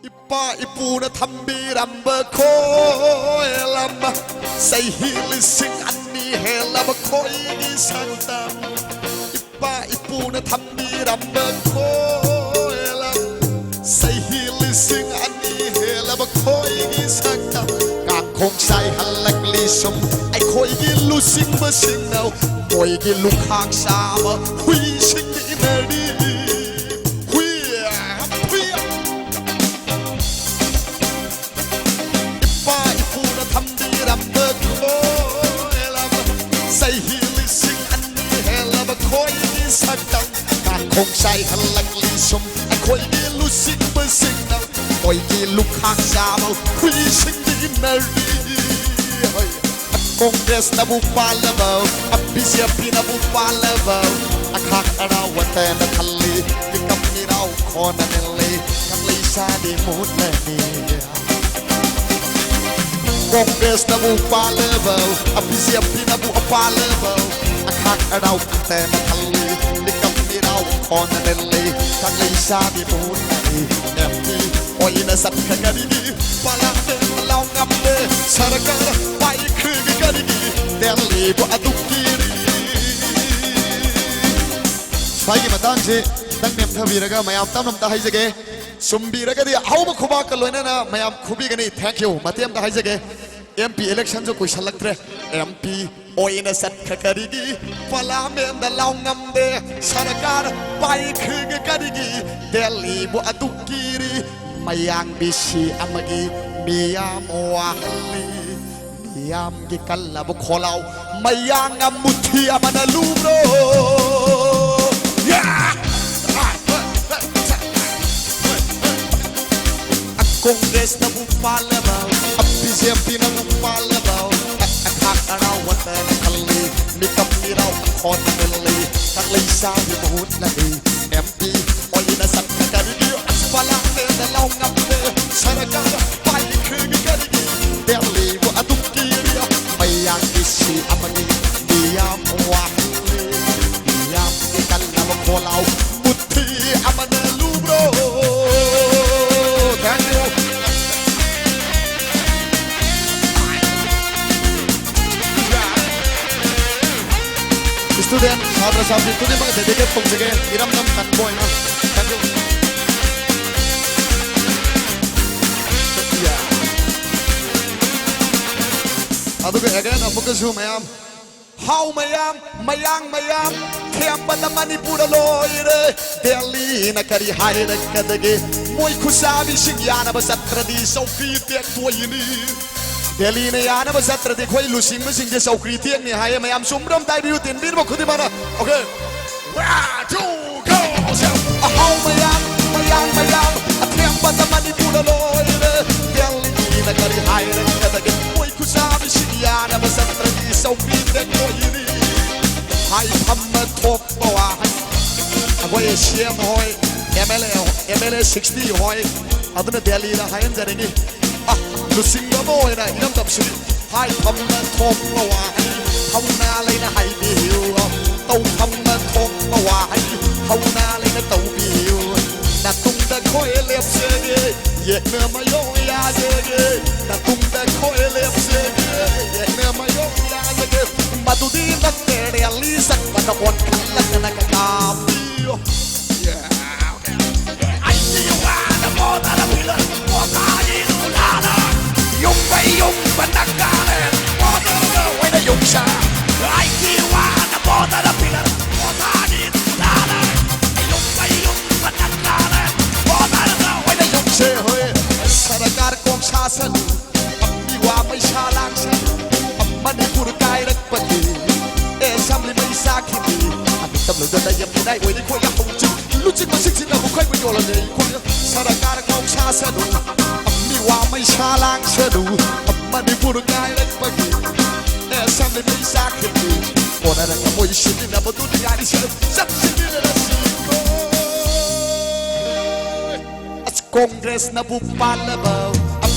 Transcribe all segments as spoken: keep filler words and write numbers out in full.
ꯏꯄꯥ ꯏꯄꯨꯅ ꯊꯝꯕꯤꯔꯝꯕ ꯈꯣꯏꯂꯝ, ꯆꯍꯤ ꯂꯤꯁꯤꯡ ꯑꯅꯤ ꯍꯦꯜꯂꯕ ꯈꯣꯏꯒꯤ ꯁꯛꯇꯝ꯫ ꯏꯄꯥ ꯏꯄꯨꯅ ꯊꯝꯕꯤꯔꯝꯕ ꯈꯣꯏꯂꯝ, ꯆꯍꯤ ꯂꯤꯁꯤꯡ ꯑꯅꯤ ꯍꯦꯜꯂꯕ ꯈꯣꯏꯒꯤ ꯁꯛꯇꯝ꯫ ꯀꯥꯡꯈꯣꯡ ꯆꯥꯏꯍꯜꯂꯛꯂꯤ ꯁꯨꯝ ꯑꯩꯈꯣꯏꯒꯤ ꯂꯨꯆꯤꯡꯕꯁꯤꯡꯅ꯫ ꯃꯣꯏꯒꯤ ꯂꯨꯈꯥꯛ ꯆꯥꯕ ꯍꯨꯏꯁꯤꯡꯗꯤ ꯏꯟꯅꯔꯤ꯫ ꯍꯨꯏ, ꯍꯨꯏ꯫ ꯏꯄꯥ ꯏꯄꯨꯅ ꯊꯝꯕꯤꯔꯝꯕ ꯈꯣꯏꯂꯝ, ꯆꯍꯤ ꯂꯤꯁꯤꯡ ꯑꯅꯤ ꯍꯦꯜꯂꯕ ꯈꯣꯏꯒꯤ ꯁꯛꯇꯝ꯫ ꯀꯥꯡꯈꯣꯡ ꯆꯥꯏꯍꯜꯂꯛꯂꯤ ꯁꯨꯝ ꯑꯩꯈꯣꯏꯒꯤ ꯂꯨꯆꯤꯡꯕꯁꯤꯡꯅ꯫ ꯃꯣꯏꯒꯤ ꯂꯨꯈꯥꯛ ꯆꯥꯕ ꯍꯨꯏꯁꯤꯡꯗꯤ ꯏꯟꯅꯔꯤ꯫ ꯍꯣꯏ꯫ ꯀꯣꯡꯒ꯭ꯔꯦꯁꯅꯕꯨ ꯄꯥꯜꯂꯕ, ꯕꯤ ꯖꯦ ꯄꯤꯅꯕꯨ ꯄꯥꯜꯂꯕ, ꯑꯈꯥꯛ ꯑꯔꯥꯎ ꯋꯥꯇꯅ ꯈꯜꯂꯤ, ꯃꯤꯀꯞ ꯃꯤꯔꯥꯎ ꯈꯣꯟꯅ ꯅꯤꯜꯂꯤ, ꯀꯪꯂꯩꯁꯥꯗꯤ ꯃꯨꯠꯂꯅꯤ꯫ ꯀꯣꯡꯒ꯭ꯔꯦꯁꯅꯕꯨ ꯄꯥꯜꯂꯕ, ꯕꯤ ꯖꯦ ꯄꯤꯅꯕꯨ ꯄꯥꯜꯂꯕ, ꯑꯈꯥꯛ ꯑꯔꯥꯎ ꯋꯥꯇꯅ ꯈꯜꯂꯤ, ꯃꯤꯀꯞ ꯃꯤꯔꯥꯎ ꯈꯣꯟꯅ ꯅꯤꯜꯂꯤ, ꯀꯪꯂꯩꯁꯥꯗꯤ ꯃꯨꯠꯂꯅꯤ꯫ ꯑꯦꯝ ꯄꯤ ꯑꯣꯏꯅ ꯆꯠꯈ꯭ꯔ ꯀꯔꯤꯒꯤ ꯄꯥꯔꯂꯤꯌꯥꯃꯦꯟ ꯂꯥꯎ ꯉꯝꯗꯦ? ꯁꯔꯀꯥꯔ ꯄꯥꯏꯈ꯭ꯔꯒ ꯀꯔꯤꯒꯤ ꯗꯦꯜꯂꯤꯕꯨ ꯑꯗꯨꯛ ꯀꯤꯔꯤ? ꯁ꯭ꯋꯥꯏꯒꯤ ꯃꯇꯥꯡꯁꯤ ꯈꯤꯇꯪ ꯅꯦꯝꯊꯕꯤꯔꯒ ꯃꯌꯥꯝ ꯇꯞꯅ ꯑꯝꯇ ꯍꯥꯏꯖꯒꯦ꯫ ꯆꯨꯝꯕꯤꯔꯒꯗꯤ ꯑꯍꯧꯕ ꯈꯨꯕꯥꯛꯀ ꯂꯣꯏꯅꯅ ꯃꯌꯥꯝ ꯈꯨꯕꯤꯒꯅꯤ꯫ Thank you꯫ ꯃꯇꯦꯛ ꯑꯝꯇ ꯍꯥꯏꯖꯒꯦ꯫ M P ꯏꯂꯦꯛꯁꯟꯁꯨ ꯀꯨꯏꯁꯜꯂꯛꯇ꯭ꯔꯦ꯫ ꯑꯦꯝ ꯄꯤ ꯑꯣꯏꯅ ꯆꯠꯈ꯭ꯔ ꯀꯔꯤꯒꯤ ꯄꯥꯔꯂꯤꯌꯥꯃꯦꯟꯗ ꯂꯥꯎ ꯉꯝꯗꯦ? ꯁꯔꯀꯥꯔ ꯄꯥꯏꯈ꯭ꯔꯒ ꯀꯔꯤꯒꯤ ꯗꯦꯜꯂꯤꯕꯨ ꯑꯗꯨꯛ ꯀꯤꯔꯤ? ꯃꯌꯥꯡ ꯕꯤ ꯁꯤ ꯑꯃꯒꯤ ꯃꯤꯌꯥꯝ ꯋꯥꯍꯜꯂꯤ꯫ ꯃꯤꯌꯥꯝꯒꯤ ꯀꯜꯂꯕ ꯈꯣꯜꯂꯥꯎ ꯃꯌꯥꯡ ꯃꯨꯊꯤ ꯑꯃꯅ ꯂꯨꯕ꯭ꯔꯣ? ꯌꯥ! ꯀꯣꯡꯒ꯭ꯔꯦꯁꯅꯕꯨ ꯄꯥꯜꯂꯕ, ꯕꯤ ꯖꯦ ꯄꯤꯅꯕꯨ ꯄꯥꯜꯂꯕ, ꯑꯈꯥꯛ ꯑꯔꯥꯎ ꯋꯥꯇꯅ ꯈꯜꯂꯤ, ꯃꯤꯀꯞ ꯃꯤꯔꯥꯎ ꯑꯈꯣꯟ ꯈꯜꯂꯤ, ꯀꯪꯂꯩꯁꯥꯒꯤ ꯃꯍꯨꯠ ꯂꯩ꯫ ꯑꯦꯝ ꯄꯤ ꯑꯣꯏꯅ ꯆꯠꯈ꯭ꯔ ꯀꯔꯤꯒꯤ ꯄꯥꯔꯂꯤꯌꯥꯃꯦꯟꯗ ꯂꯥꯎ ꯉꯝꯗꯦ? ꯁꯔꯀꯥꯔ ꯄꯥꯏꯈ꯭ꯔꯒ ꯀꯔꯤꯒꯤ ꯗꯦꯜꯂꯤꯕꯨ ꯑꯗꯨꯝ ꯀꯤꯔꯤ? ꯃꯌꯥꯡꯒꯤ ꯁꯤ ꯑꯃꯅꯤ ꯃꯤꯌꯥꯝ ꯋꯥꯍꯜꯂꯤ, ꯃꯤꯌꯥꯝꯒꯤ ꯀꯜꯂꯕ ꯈꯣꯜꯂꯥꯎ ꯃꯨꯊꯤ ꯑꯃꯅ ꯂꯨꯕ꯭ꯔꯣ? Thank ꯁꯥꯇ꯭ꯔ ꯁꯥꯇ꯭ꯔꯤ ꯈꯨꯗꯤꯡꯃꯛ dedicate ꯇꯧꯖꯒꯦ, ꯏꯔꯝꯗꯝ ꯀꯟꯕ ꯑꯣꯏꯅ꯫ Thank you. Yeah. ꯑꯗꯨꯒ again ꯑꯃꯨꯛꯀꯁꯨ ꯃꯌꯥꯝ, ꯍꯥꯎ ꯃꯌꯥꯝ, ꯃꯌꯥꯡ ꯃꯌꯥꯝ, ꯊꯦꯝꯕꯗ ꯃꯅꯤꯄꯨꯔ ꯂꯣꯏꯔꯦ꯫ ꯗꯦꯜꯂꯤꯅ ꯀꯔꯤ ꯍꯥꯏꯔꯛꯀꯗꯒꯦ? ꯃꯣꯏ ꯈꯨꯁꯥꯕꯤꯁꯤꯡ ꯌꯥꯅꯕ ꯆꯠꯇ꯭ꯔꯗꯤ ꯆꯧꯀ꯭ꯔꯤ ꯇꯦꯛꯊꯣꯛꯏꯅꯤ꯫ ꯗꯦꯜꯂꯤꯅ ꯌꯥꯅꯕ ꯆꯠꯇ꯭ꯔꯗꯤ ꯑꯩꯈꯣꯏ ꯂꯨꯆꯤꯡꯕꯁꯤꯡꯁꯦ ꯆꯧꯀ꯭ꯔꯤ ꯇꯦꯛꯅꯤ ꯍꯥꯏꯌꯦ꯫ ꯃꯌꯥꯝ ꯆꯨꯝꯕ꯭ꯔꯥ ꯑꯝꯇ ꯍꯥꯏꯕꯤꯌꯨ, ꯇꯤꯟꯕꯤꯔꯤꯕ ꯈꯨꯗꯤꯡꯃꯛꯅ꯫ Okay. One, two, go. ꯑꯍꯥꯎ ꯃꯌꯥꯝ, ꯃꯌꯥꯡ ꯃꯌꯥꯝ, ꯑꯊꯦꯝꯕꯗ ꯃꯅꯤꯄꯨꯔ ꯂꯣꯏꯔꯦ꯫ ꯗꯦꯜꯂꯤꯅ ꯀꯔꯤ ꯍꯥꯏꯔꯛꯀꯗꯒꯦ? ꯃꯣꯏ ꯈꯨꯁꯥꯕꯤꯁꯤꯡ ꯌꯥꯅꯕ ꯆꯠꯇ꯭ꯔꯗꯤ ꯆꯧꯀ꯭ꯔꯤ ꯇꯦꯛꯊꯣꯛꯏꯅꯤ꯫ ꯍꯥꯏꯐꯝꯅ ꯊꯣꯛꯄ ꯋꯥꯍꯩ ꯑꯩꯈꯣꯏ CM ꯍꯣꯏ, MLA, MLA sixty ꯍꯣꯏ, ꯑꯗꯨꯅ ꯗꯦꯜꯂꯤꯗ ꯍꯥꯏꯍꯟꯖꯔꯤꯅꯤ꯫ ꯑ, ꯂꯨꯆꯤꯡꯕ ꯑꯃ ꯑꯣꯏꯅ ꯏꯔꯝꯗꯝꯁꯤꯒꯤ ꯍꯥꯏꯐꯝꯅ ꯊꯣꯛꯄ ꯋꯥꯍꯩ ꯊꯧꯅꯥ ꯂꯩꯅ ꯍꯥꯏꯕꯤꯌꯨ꯫ ꯇꯧꯐꯝꯅ ꯊꯣꯛꯄ ꯋꯥꯍꯩ ꯊꯧꯅꯥ ꯂꯩꯅ ꯇꯧꯕꯤꯌꯨ꯫ ꯅꯇꯨꯡꯗ ꯑꯩꯈꯣꯏ ꯂꯦꯞꯆꯒꯦ, ꯌꯦꯛꯅ ꯃꯥꯏꯌꯣꯛ ꯌꯥꯖꯒꯦ꯫ ꯅꯇꯨꯡꯗ ꯑꯩꯈꯣꯏ ꯂꯦꯞꯆꯒꯦ, ꯌꯦꯛꯅ ꯃꯥꯏꯌꯣꯛ ꯌꯥꯖꯒꯦ꯫ ꯃꯗꯨꯗꯤ ꯅꯠꯇꯦ ꯔꯦꯂꯤ ꯆꯠꯄꯗ ꯍꯣꯟꯈꯠꯂꯛꯇꯅ ꯀꯥꯞꯄꯤꯌꯨ꯫ Yeah. ꯑꯩꯒꯤ ꯋꯥꯅ ꯄꯣꯗꯅ ꯐꯤꯂꯝ ꯄꯣꯊꯥꯅꯤ ꯎꯂꯥꯅ ꯌꯨꯝꯕꯩ ꯌꯨꯝꯕ ꯅꯛꯀꯥꯔꯦ ꯄꯣꯗꯅ ꯑꯣꯏꯅ ꯌꯨꯝꯁꯥ ꯑꯩꯒꯤ ꯋꯥꯅ ꯄꯣꯗꯅ ꯐꯤꯂꯝ ꯄꯣꯊꯥꯅꯤ ꯎꯂꯥꯅ ꯌꯨꯝꯕꯩ ꯌꯨꯝꯕ ꯅꯛꯀꯥꯔꯦ ꯄꯣꯗꯅ ꯑꯣꯏꯅ ꯌꯨꯝꯁꯦ ꯍꯣꯏ ꯁꯔꯀꯥꯔ ꯀꯣꯡꯁꯥꯁꯅꯨ ꯃꯤꯋꯥ ꯃꯩꯁꯥ ꯂꯥꯡꯁꯅꯨ ꯃꯅꯤꯄꯨꯔ ꯀꯥꯏꯔꯛꯄꯒꯤ ꯑꯦꯁꯦꯝꯕ꯭ꯂꯤ ꯃꯩ ꯆꯥꯛꯈꯤꯅꯤ ꯑꯗꯨ ꯇꯝꯂꯨꯗꯅ ꯌꯥꯝ ꯏꯅꯥꯏ ꯑꯣꯏꯔꯤ ꯈꯣꯏ ꯌꯥꯍꯧ ꯆꯤꯡ ꯂꯨꯆꯤꯡꯕꯁꯤꯡꯁꯤꯅ ꯃꯈꯣꯏꯕꯨ ꯌꯣꯜꯂꯅꯤ ꯑꯩꯈꯣꯏ ꯁꯔꯀꯥꯔ ꯉꯥꯎꯁꯥꯁꯅꯨ ꯃꯤꯋꯥ ꯃꯩꯁꯥ ꯂꯥꯡꯁꯅꯨ ꯃꯅꯤꯄꯨꯔ ꯀꯥꯏꯔꯛꯄꯒꯤ ꯑꯦꯁꯦꯝꯕ꯭ꯂꯤ ꯃꯩ ꯆꯥꯛꯈꯤꯅꯤ ꯍꯣꯠꯅꯔꯒ ꯃꯣꯏ ꯁꯤꯖꯤꯟꯅꯕꯗꯨꯅꯤ ꯌꯥꯔꯤꯁꯦ ꯆꯠꯁꯤꯟꯅꯔꯁꯤꯀꯣ ꯑꯁ ꯀꯣꯡꯒ꯭ꯔꯦꯁꯅꯕꯨ ꯄꯥꯜꯂꯕ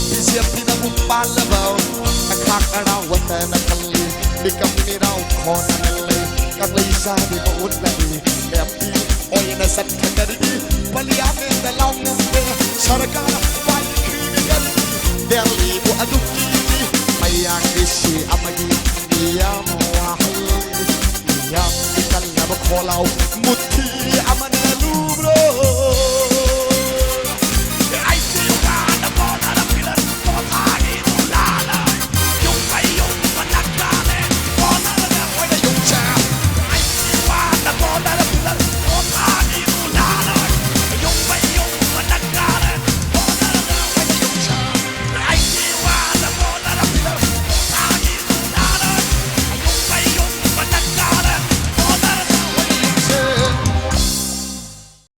ꯕꯤ ꯖꯦ ꯄꯤꯅꯕꯨ ꯄꯥꯜꯂꯕ ꯑꯈꯥꯛ ꯑꯔꯥꯎ ꯋꯥꯇꯅ ꯈꯜꯂꯤ ꯃꯤꯀꯞ ꯃꯤꯔꯥꯎ ꯈꯣꯟꯅ ꯈꯜꯂꯤ ꯀꯪꯂꯩ ꯁꯥꯕꯤ ꯃꯍꯨꯠꯅꯗꯤ ꯑꯦꯝ ꯄꯤ ꯑꯣꯏꯅ ꯆꯠꯈ꯭ꯔꯒꯗꯤ ꯄꯥꯔꯂꯤꯌꯥꯃꯦꯟꯗ ꯂꯥꯎ ꯉꯝꯕ ꯁꯔꯀꯥꯔ ꯄꯥꯏꯈ꯭ꯔꯒꯗꯤ ꯗꯦꯜꯂꯤꯕꯨ ꯑꯗꯨꯝ ꯀꯤꯔꯤ ꯃꯌꯥꯡꯒꯤ ꯁꯤ ꯑꯃꯒꯤ ꯃꯤꯌꯥꯝ ꯋꯥꯍꯜꯂꯤ ꯃꯤꯌꯥꯝ ꯑꯃ ꯈꯣꯜꯂꯥꯎ ꯃꯨꯊꯤ ꯑꯃ